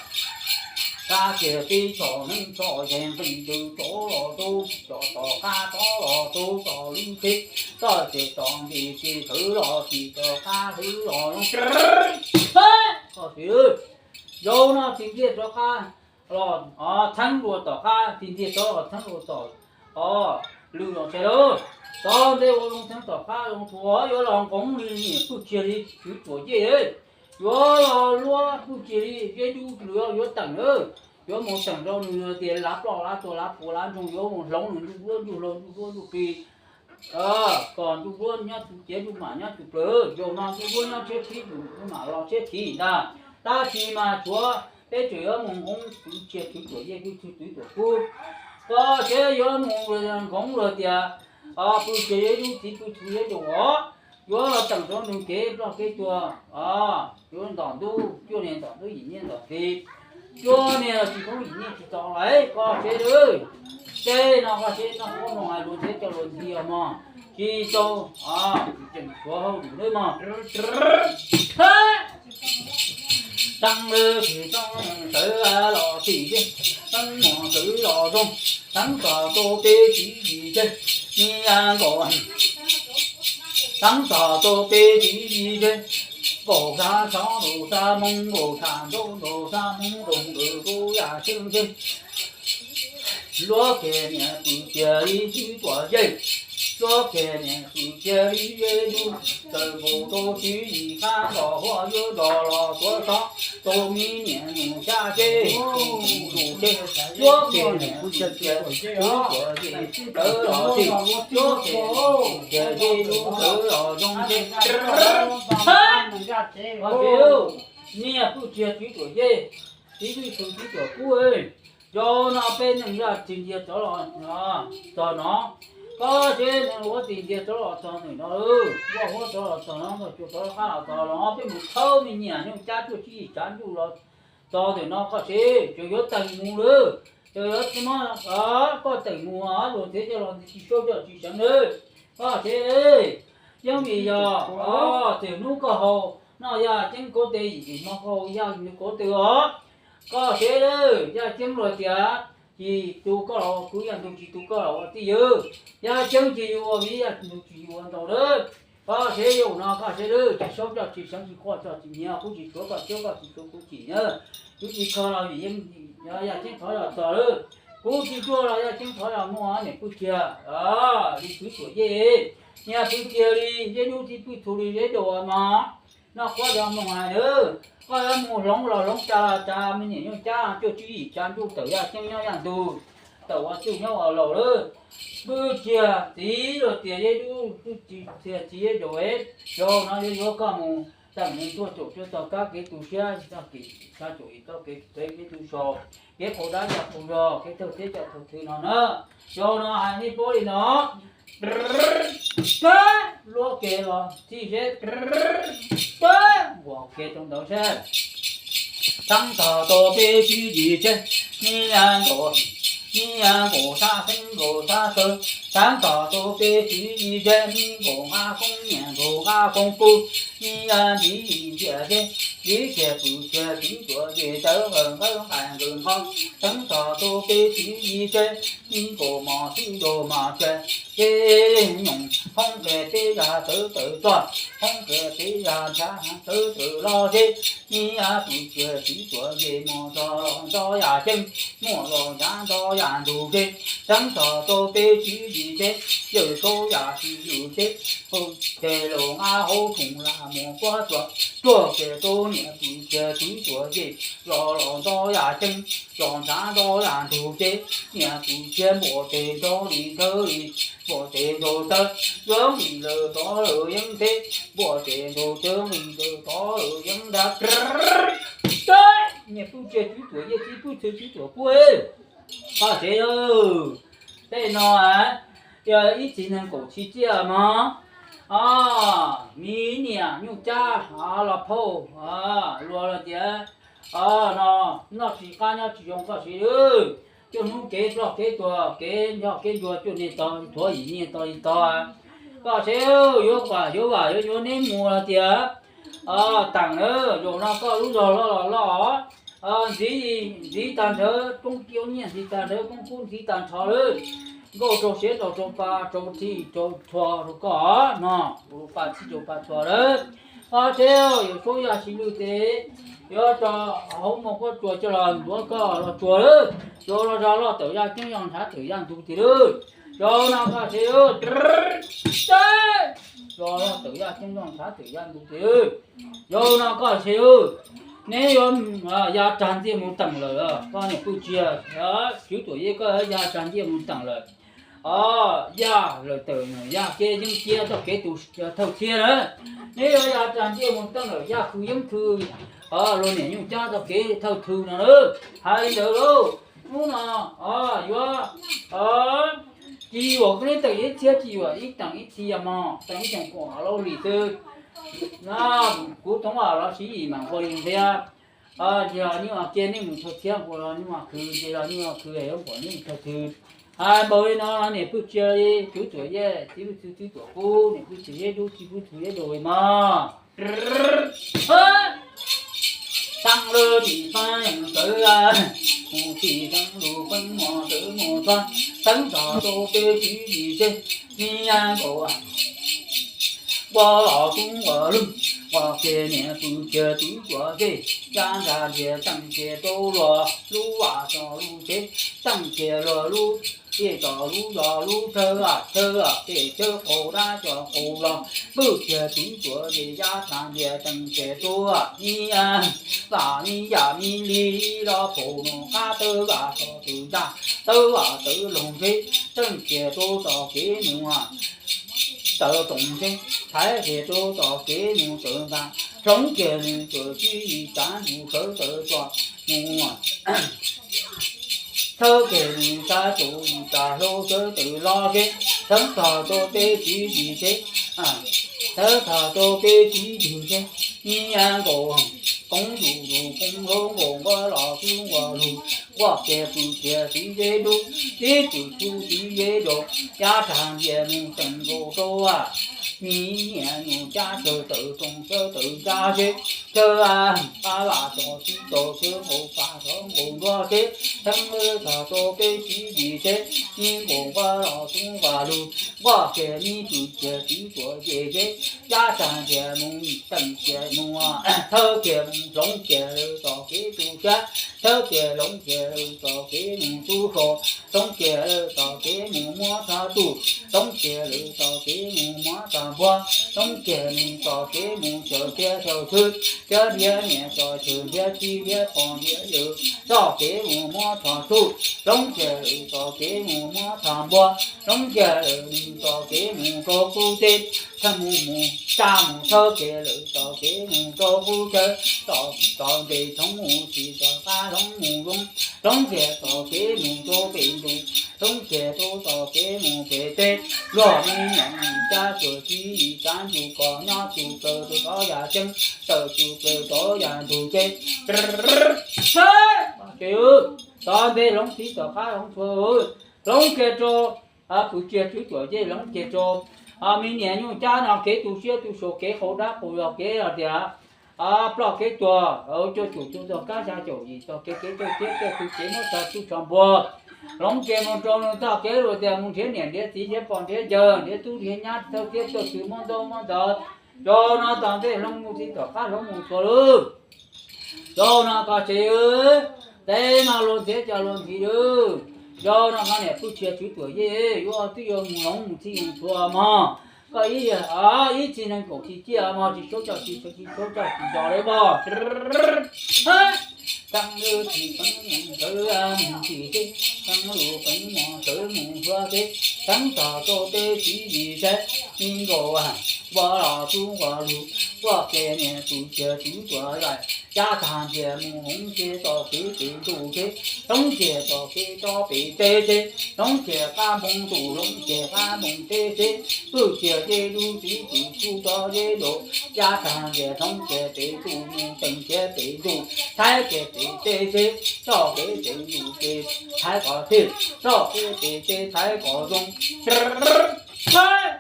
kab kiag peb txhom neeb txhom yees nqis caws rov los rau, tom tom qab rov los rau tom lwm seb, txoj ces tom ntej ces tawm los tsis tom qab hlwb los zoo. Koj txiv, zaum no tis ntiag rov qab los theeb dua tom qab, tis ntiag rov los theeb dua tom, o, lwm los txhais lawm. Tom ntej ua zoo theeb tom qab zoo txhua yuav los nqoov li niam pwj kiag li tswv tuam yej, yuav los luab pwj kiag li zeb dub lwm yuav teem lawm, yuav mus teem rau nws tias lav ploj lav tuag lav puas lav ntsoog, yuav mus hloov nws ntuj duab ntuj hlau ntuj duab ntuj qis, kom ntuj duab nyob tus ciav ntuj mam nyob tus plawv, zaum no ntuj duab nyob tshiab khib ntuj mam los tshiab khib ntag. Tab sis mas tshuav peb tseem yuav mus nqoov pwj kiag tswv tuam yej pwj kiag tswv tuam kub, koj tsev yuav mus nqoov luag tias, pwj kiag zeb dub txiv pwj kiag zeb dub os, yuav los teem rau nws kev ploj kev tuag, yuav ntom ntub cuaj niag ntom ntub yim niag ntom txiv, cuaj niag tsis poob yim niag tsis tau lawm koj tsev lawm. Tej no koj tsev noj qoob noj hais luag tsev coj luag ntxhi os mog, tsis tau, tseem tshuav hauj lwm nawb mog. Teeb lwm tis teeb tawv los tig, teeb mos tawv los zoo, teeb tog rau peb txiv yis seb, me ya nkaus, teeb tog rau peb txiv yis seb, nkaus sab tshov nkaus sab hmoov nkaus sab nraub nkaus sab hmoov nkaus nkaus rau yam xeeb xeeb. Luab kiag niam pwj kiag li tswv tuam yej, luab kiag niam pwj kiag li zeb dub, tawm nkaus rau txiv yis qab nrog huab yuav nrog los tuav txhob rau me niam nus xyab seb, tus tus seb, luab kiag niam pwj kiag tswv tuam yej, tawv los tig, luab kiag niam pwj kiag zeb dub tawv los zoo seb. Niam pwj kiag tswv tuam yej, txiv pwj kiag tswv tuam kub. Zaum no peb neeg zaj tig ntiag rov los txog no, koj tsev neeg ua tig ntiag rov los txog ntawm no, ua huab rov los txog no, ntog cua rov qab los txog los peb mus thawb me nyiam nyooj cab cuaj tsib yim tsav ntuj los txog ntawm no koj tsev tseem yuav teem mus lawm. Ces muab koj teem mus luag thiab coj los tsis saub coj tsis seev na. Koj sev, yeej vim yog txawm hnub koj haus noj Yaj Ceeb khaub tes, yim hmo koj haus Yaj Ceeb khaub tes os. Koj sev, Yaj Ceeb luag tias tsis tu koj los ua kwv, Yaj Ntug tsis tu koj los ua tij yawg. Yaj Ceeb tsis yus ua viv, Yaj Ntug tsis yus ua ntaus lawm. Koj sev, yog no koj sev lawm, tsis saub coj tsis seev, tsis quaj coj tsis nyiav, kuv tsis tshuav koj tshuab, koj tsis tshuav kuv chim na. Kuv tsis kho los vim Yaj Ceeb thov zam txim lawm. Kuv tsis tuaj los Yaj Ceeb thov zam muag, niam pw tiag li kwv Tuam Yej, niam pw tiag li, Zeb Dub txiv pwj txhu li Zeb Daus mas. Noj qhuav cov moog hais na, koj yuav mus hloov los hloov, tsa los tsa, me niam nyuj cab cuaj tsib yim tsa ntuj tawm Yaj Ceeb nyob Yaj Ntug, tawm ua txwj nyob ua laus lawm. Pwj tiag, txiv luag tias Zeb Dub pwj txiv, txiv Zeb Daus, zaum no yuav yuav koj mus teem nws tuaj caum cuaj tog kab kev tu siab, txoj kev txhab caum ib tog kev peb kev tu so, kev qaug dab coj qaug zog, kev thawj thiab coj thawj thwv no na. Zaum no hais nej paub li no, pab luab kev los txij zeb, pab nkaus kev rau ntawd seb. Teeb tog rau peb tsib yim tseb, niaj nkaus, niaj nkaus sab xeeb nkaus sab taw. Teeb tog rau peb tsib yim tseb, niaj nkaus nqaj koob, niaj nkaus nqaj koob kub, niaj nkaus ntxiv ntxias tseb, ntxiv tseb pwm tseb, ntxiv tuam ces tawv nqawm nqawm nqaim nqawm nqov. Teeb tog rau peb tsib yim tseb, niaj nkaus mos xwb nkaus mos tseb, ces nyoos hoob qes peb yam tawv tawm txog, hoob qes peb yam ntshav tawv tawm los tseb, niaj pwm tseb ntxiv tuam ces muaj zog los nto yam ceeb, muaj zog ntshav nto yam ntug tseb. Teeb tog rau peb tsib yim tseb, yawm saub yam tsis lwm tseb, hauv tseb los nqa hauv khoom lam mus kuab tsuas, tuag tseb rau niaj pwm tseb ntxiv tuam ces zog los nto yam ceeb, zog ntshav nto yam ntug tseb. Niaj pwm tseb npuaj tes nrov li nthawv li, npuaj tes nrov tawv, yeeb li lawm tov lawm yeeb teb, npuaj tes nrov tawv li lawm tov lawm yeeb dab. Niaj pwm tseb ntxiv tuam ces txiv pwm tseb ntxiv tuam kuj, koj sev lawm. Tej no yog ib txhiab nees nkaum tsib tsiaj mog. Miv niam nyuj cab los phauj, luag los tias no noj tsis qab nyob tsis zoo, koj sev lawm. Cuaj hnub kev ploj kev tuag, kev nco kev ntsuag, cuaj niaj tog thuav, yim niaj tog yim tog. Koj sev, yuav vam yuav vam yuav yuav neb mus los tias teem lawm. Zaum no koj lub zog loj los loj, ntxiv, ntxiv tag nrho koob kiab nyiaj, ntxiv tag nrho koob kub, ntxiv tag nrho lawm. Nkauj rau siav, rau rau pa, rau rhij rau txhua rau koj no, rau pa txhij rau pa txhua lawm. Koj sev, yawm saub yam tsis lwm tes yuav tso hauv muag kuab tsuas coj los ntxuav koj los tsuas lawm. Zaum no zog loj tawm Yaj Ceeb, zog ntshav tawm Yaj Ntug tiag lawm. Zaum no koj sev, zog loj tawm Yaj Ceeb, zog ntshav tawm Yaj Ntug tiag lawm. Zaum no koj sev, neb yuav ya tsag ntxiaj mus teem lawm. Koj niam pwm tseb, tswv tuam yej, koj yuav ya tsag ntxiaj mus teem lawm. Yaj lawm tawm, yaj kev yeeb kiab txoj kev tu thawj thiab na. Neb yuav ya tsag ntxiaj mus teem lawm, yaj khw yeeb khw, luag niam nyuj cab txoj kev thawj thwv no na. Hais li ntawd lauj, hnub no yuav tsis yuam, neb teem ib txhiab tsis yuam, ib teem ib txhia mog, teem ib teem kaum ob lub hlis xwb. Kuv thoob los sib yim mam nqua li ntxiab. Ces los nyuj ua ke, nej mus thawj thiab, nqua los nyuj ua khw, ces los nyuj ua khw, yuav nqua nej mus thawj khw. Hais npaum li no los niam pwm tseb, tswv tuam yej, txiv pwm txhw txwv tuam kub, niam pwm tseb Zeb Dub, txiv pwm txhw Zeb Daus mog. Teeb lub tim paab yeej tawv, mus tim teeb lub peeb mus tawv mus txog, teeb tog rau peb tsib yim tseb, niaj nkaus nqua los kub nqua lug, nqua kiag niam pwm tseb txwv tuam yej, ya nrag ntiag teem kiag rau luag lub vaj tso lub tsev, teem kiag luag lub tsev tso lub zos lub thawj vaj thawj vaj, pem thawj qaug dab tso qaug zog, pwm kiag txwv tuam yej ya nrag ntiag teem kiag rau niaj vaj niaj yam niaj li los phaum nus qab tawj vaj tso tawm ya, tawj vaj tawv loog tsev, teem kiag rau tom kev mus tawm toom tsev, thaiv kiag rau tom kev mus tawm nta, hloov kiag nws tawm tsib yim tsav ntus sawv tawm tso mus, thawb kiag nws tsav tsaus yim tsav hlau sawv tawm los tsev, teeb tog rau peb tsib yim tsev, teeb tog rau peb tsib yim tsev, niaj nkaus koob ntuj lug koob hlau nkaus nqua los kub nqua lug, Quaj kiag pw kiag txiv zeb dub, tib pw txhub txiv zeb zos, yav tag ntiag mus teem nkaus rau, mi niam nyuam cab sawv tawm rooj sawv tawm ntsa seb, thawb qab vam txog txib txog seb nqaus pas txog nqaus nruab seb, theeb lawv txog rau peb txiv yim seb, mi nkaus nquab los tub nquab lug, nquaj kiag mi pw kiag txiv tuam yej seb, yav tag ntiag mus teem kiag mus, thawb kiag mus hloov kiag lawv txoj kev tu siab, thawb kiag hloov kiag lawv txoj kev mus tub so, hloov kiag lawv txoj kev mus muab txhaj tuj, hloov kiag lawv txoj kev mus muab txhaj npuag, hloov kiag nws txoj kev mus chaw thiab chaw xwb, thiab nrhiav niam txoj chaw nrhiav txiv nrhiav pog nrhiav yawm, txoj kev mus muab txhaj tuj, hloov kiag lawv txoj kev mus muab txhaj npuag, hloov kiag lawv nws txoj kev mus rau qub teb, thawb mus mus tsa mus thawb kiag lawv txoj kev mus rau qub chaw, txoj txoj ntej tshoob mus tsis txoj qab hloov mus zoo, hloov kiag txoj kev mus rau pem ntug, hloov kiag rau txoj kev mus pem teb, luag me nyuam cab tuam txiv yim cab ntug kom nyob tus plaws rau txoj yam ceeb, tawm tus plaws txoj yam ntug ces, txoj ntej hloov txiv txoj qab hloov txhua, hloov kiag rau pw kiag txiv tuam yej, hloov kiag rau me niam nyuj cab no kev tu siab tu saum kev qaug dab qaug zog kev tias ploj kev tuag, cuaj caum cuaj txog kab xya caum yim txog kev kev coj thiab coj tw kev muab txhaj tuj txhaj npuag, hloov kiag mus rau nws txoj kev luag tias mus nrhiav niam nrhiav txiv nrhiav pog nrhiav yawg nrhiav tub nrhiav nyab thawj thiab thawj tw muab ntaub muab ntawv, rau no tom ntej hloov mus txiv txoj qab hloov mus txhua lawm. Yog no koj tsev, teb no luag ntxhiab cov luag ntxhi lawm. Yog no koj niam pub txhia tswv tuam yej, yuav twb yuav mus hloov mus txhij mus txhua mog. Koj ib, ib txhij nees nkaum txhij ciaj mog, tsis saub coj tsis saub, tsis saub coj tsis nto lawm mog. Txheeb lwm txhij peev mus sawv mus txhij teb, txheeb lwm peev mus sawv mus hluav teb, txheeb txog rau peb txiv yim saib, ib nkaus npua los tub npua lug, npua qhia niam tus txhia tswv tuam yej, cab tag ntiag mus hloov kiag txoj kev pem ntuj teb, hloov kiag txoj kev rov pem teb teb, hloov kiag qab npoo ntuj, hloov kiag qab npoo teb teb, pw kiag zeb dub txiv pw txhub txoj zeb laus, cab tag ntiag hloov kiag pem ntuj mus teem kiag pem ntuj, thaiv kiag pem teb teb, txoj kev pem ntuj ces thaiv kom thij, txoj kev pem teb thaiv kom zoo.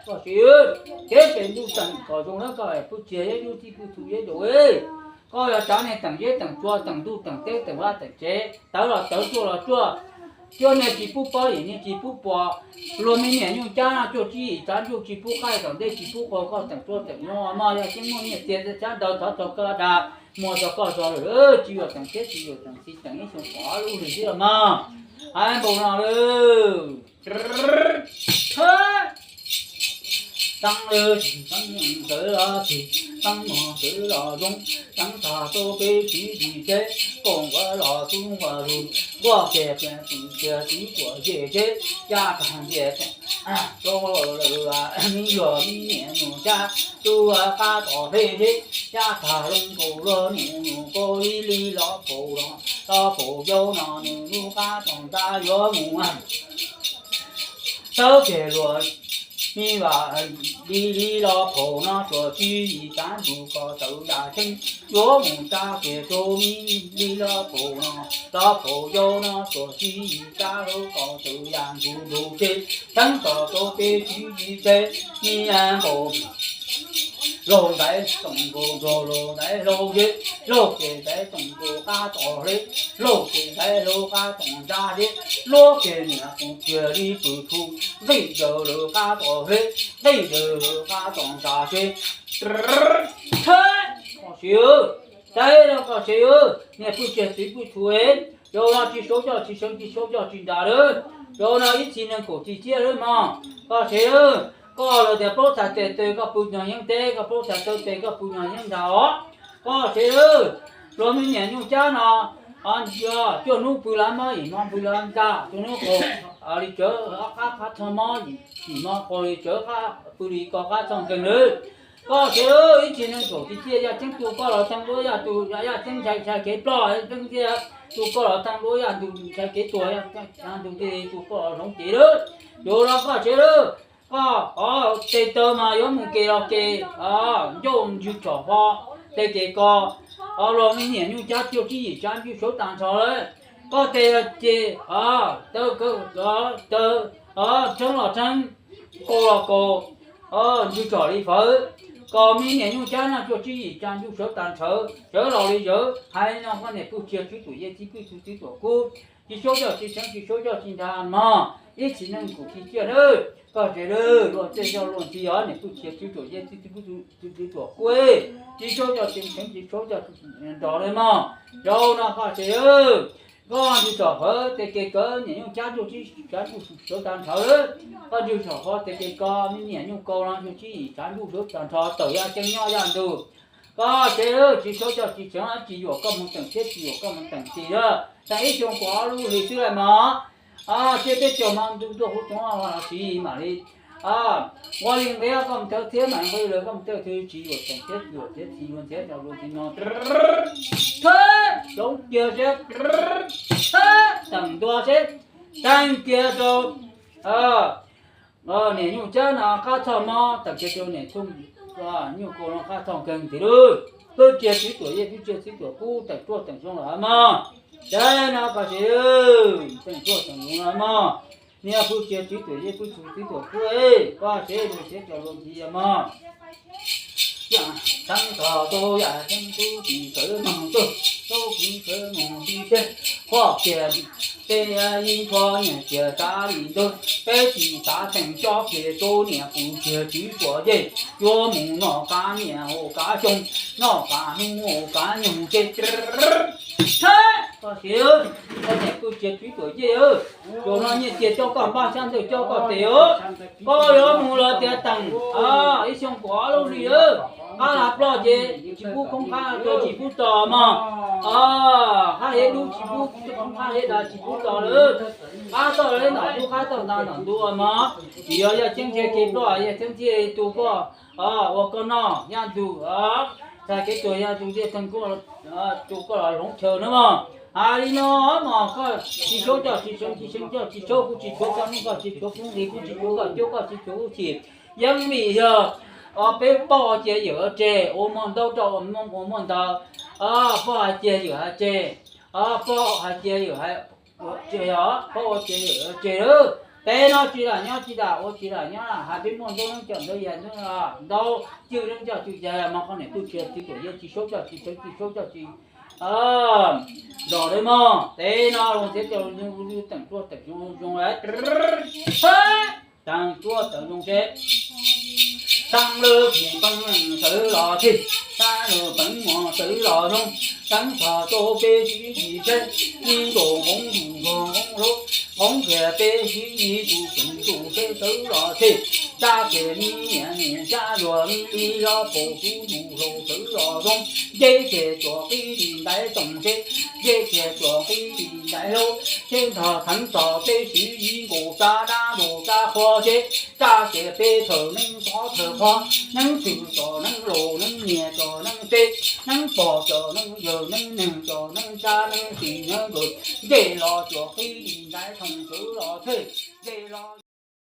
Koj sim, kev pem ntuj teem kom zoo na, koj pw txiag zeb dub txiv pw txhub zeb laus. Koj yog tsav niag teem zeb teem tsua teem ntuj teem teb teem vaj teem tsev, tawv los tawv tsuaj los tsuaj, cuaj niag tsis pub paub yim niag tsis pub pom, luag me niam nyuj cab cuaj tsib yim tsav ntsuj tsis pub qaij tom ntej tsis pub qaug, koj teem tsua teem nyoog mog, yog tsis muaj nyiaj txiag xyab ntawv thov txog koj dag, muag txog koj zog lawm, tsis yuav teem teb tsis yuav teem txiv teem ib xyoo pom lub hlis xwb mog. Hais npaum no lawm. Teeb lwm txhij peev mus sawv los txhij, teeb mog sawv los zoo, teeb txog rau peb txiv yim teb, npua npua los tub npua lug, npua qhia qhia tus txhia tswv tuam yej teb, cab tag ntiag rau lawm, me luag me niam nyuj cab, tus qab tom hle teb, cab tag loo nkaus luag niam nyuj koj li li los phaum los, los phaum yau no nws lub qab tom ntsa yuav mus thawb kiag luag me vas li li los phaum no, tsuas tsib yim tsav ntsuj koj tawm yam ceeb, yuav mus tsa kiag rau me li los phaum no, los phaum yau no tsuas tsib yim tsav hlau koj tawm yam ntsuj ntsuj ces, teeb txog rau peb txiv yim teb, me nkaus laug ntaiv tsoom nkaus nrog laug ntaiv hlau zeb, laug ces ntaiv tsoom nkaus qab tom hle, laug ces ntaiv hlau qab tom ntsa zeb, luab ces niam tus txhia li pw txhub, nqij zaws lawv qab tom hle, nqij zaws lawv qab tom ntsa zeb. Koj sim, teb no koj sim, niag pw txiag txiv pw txhub, yog no tsis saub coj tsis seev tsis saub coj tsis nram lawm, yog no ib txhij nees nkaum txhij ciaj lawm mog. Koj sim, koj los tias plaub txhais tes tes koj pw nyog yeeb teb, koj plaub txhais taw tes koj pw nyog yeeb nram os. Koj sim, luag me niam nyuj cab no, yog cuaj hnub pw lav mob, yim hmo pw lav ntxa, cuaj hnub qaug li tsawv qab qab txog mob, yim hmo qaug li tsawv pw li ko qab txog nkeeg lawm. Koj sim, ib txhij nees nkaum txhij ciaj yaj ceeb tu koj los thee duab yaj tu, yaj ceeb ntshai ntshai kev ploj, ceeb tiaj tu koj los thee duab yaj ntug ntshai kev tuag, yaj ntug tiaj tu koj los hloov cev lawm. Yog no koj sim lawm, koj tes taw mas yuav mus ke los ke, ncauj ntswg tsom ho, tes kev ko, luag me niam nyuj cab cuaj tsib yim tsav ntsuj saub tag nrho lawm. Koj tes los ces, taw, taw, tshoob los tshoob, kaus los kaus, ntswg tsom li fawv, kom me niam nyuj cab noj cuag tsib yim tsa ntsuj sawv tag nrho, sawv laus li zawv. Hais li no koj niam pw txiag tswv tuam yej txib pwb txwv txwv tuam kub, tsis suab coj tsis seev tsis suab coj tsis nrag mog, ib txhis neej kuv tsis ciaj lawm. Koj tsev lawm, luag tej yog luag ntxhi os, niam pw txiag tswv tuam yej txib pwb txwv txwv tuam kub, tsis suab coj tsis seev tsis suab coj nrog lawm mog. Zaum no koj tsev lawm, koj ntswg tsom fawv tes kev kawv niam nyuj cab ntsuj tsib tsa ntsuj sawv tag nrho lawm. Koj ntswg tsom fawv tes kev kawv me niam nyuj kaus los ntsuj tsib yim tsa ntsuj sawv tag nrho tawm yaj ceeb nyob yaj ntug. Koj tsev lawm, tsis suab coj tsis seev, tsis yuam koj mus teem thiab tsis yuam koj mus teem tis lawm. Teem ib xyoo kaum ob lub hlis xwb lawm mog. Thiab peb caug hmo ntuj tuaj huv toob los tsis mam li ua li nqe koj mus thawj thiab mam nqe lawv koj mus thawj thiab, tsis yuam teem thiab tsis yuam thiab tsis yuam thiab rau luag tsis no. Thawb coob kiag seb, thawb teem ntua seb, teem kiag rau niam nyuj cab no qab txhoj mob, teem kiag rau niam nyuj kaus no qab txhoj nkeeg tis lawm. Pw txiag tswv tuam yej pw txiag tswv tuam kub, teem ruaj teem zoo los mog. Ces no koj tsev, teem ruaj teem zoo los mog. Niam pw txiag tswv tuam yej pw txiag tswv tuam kub, koj tsev luag tsev cov luag ntxhi mog. Yam theeb tog tub yam theeb tub tsis sawv moog tuaj, tub tsis sawv moog tib teg, koj tias peb ib nchuav niam tias kav li ntawd, peb tsis xav teem cob ces rau niam pw txiag tswv tuam yej, yuav mus noj kav niam haus kav xyoo, noj kav hnub haus kav nyoog ces. Koj tsev, koj niam pw txiag tswv tuam yej, zaum no nyiaj txiag coj koj npaj xyab ntawv coj koj tes os. Koj yuav mus los tias teem ib xyoo kaum ob lub hlis, qab hlab ploj ces tsis pub khoob qab, tsis pub tos mog. Qab hiav dub tsis pub khoob qab, hiav dav tsis pub tos lawm. Qab toj le ntom dub, qab toj nta ntom ntu mog. Vim yog yaj ceeb ntshe kev ploj, yaj ceeb thiaj tu koj ua koj noj yaj ntug, txhais kev tuag yaj ntug thiaj theej koj, tu koj los hloov chaw na mog. Hais li no mog, koj tsis suab coj tsis seev, tsis seev coj tsis suab, kuv tsis tshuav koj hnub, koj tsis tshuav kuv hli, kuv tsis tshuav koj cuab, koj tsis tshuav kuv chim. Yeej vim yog peb paub ua ciav yawm ua tseg, ua muaj ntaub rau ua muaj ntaub, paub hais ciav yawm hais tseg, paub hais ciav yawm hais, paub ua ciav yawm ua tseg lawm. Peb noj tsis lam nyob tsis lam ua tsis lam nyob, hais peb muaj ntaub neeb coj ntaub yag, ntaub cwj neeb coj cwj yag mog. Koj niam pw txiag tswv tuam yej tsis suab coj tsis seev tsis suab coj tsis nrog lawv mog. Peb no luag txiav coj teem ruaj teem zoo zoo lawm. Teem ruaj teem zoo seb. Teeb lub pim peeb sawv los txhij, teeb lub peeb mos sawv los zoo, teeb txog rau peb sib yim seb, ib nkaus hmoob mus nrog hmoob lub, hmoob kiag peb sib yim tus tseem tus seb sawv los txhij, tsa kiag me niam niam tsa luag me li los pom kuv mus hlau sawv los zoo, nce kiag tsuas qib li ntaiv toom seb, nce kiag tsuas qib li ntaiv hlaub, seb nrog teeb txog peb sib yim nkaus tsa dab nkaus tsa qhua seb, tsa kiag peb thawm neeb tov thawm qhua, neeb twg tso neeb laus neeb niam tso neeb tsev, neeb pog tso neeb yawg neeb neeg tso neeb tsab neeb tsis neeb lawm, nce los tsuas qib li ntaiv toom sawv los txhij, nce los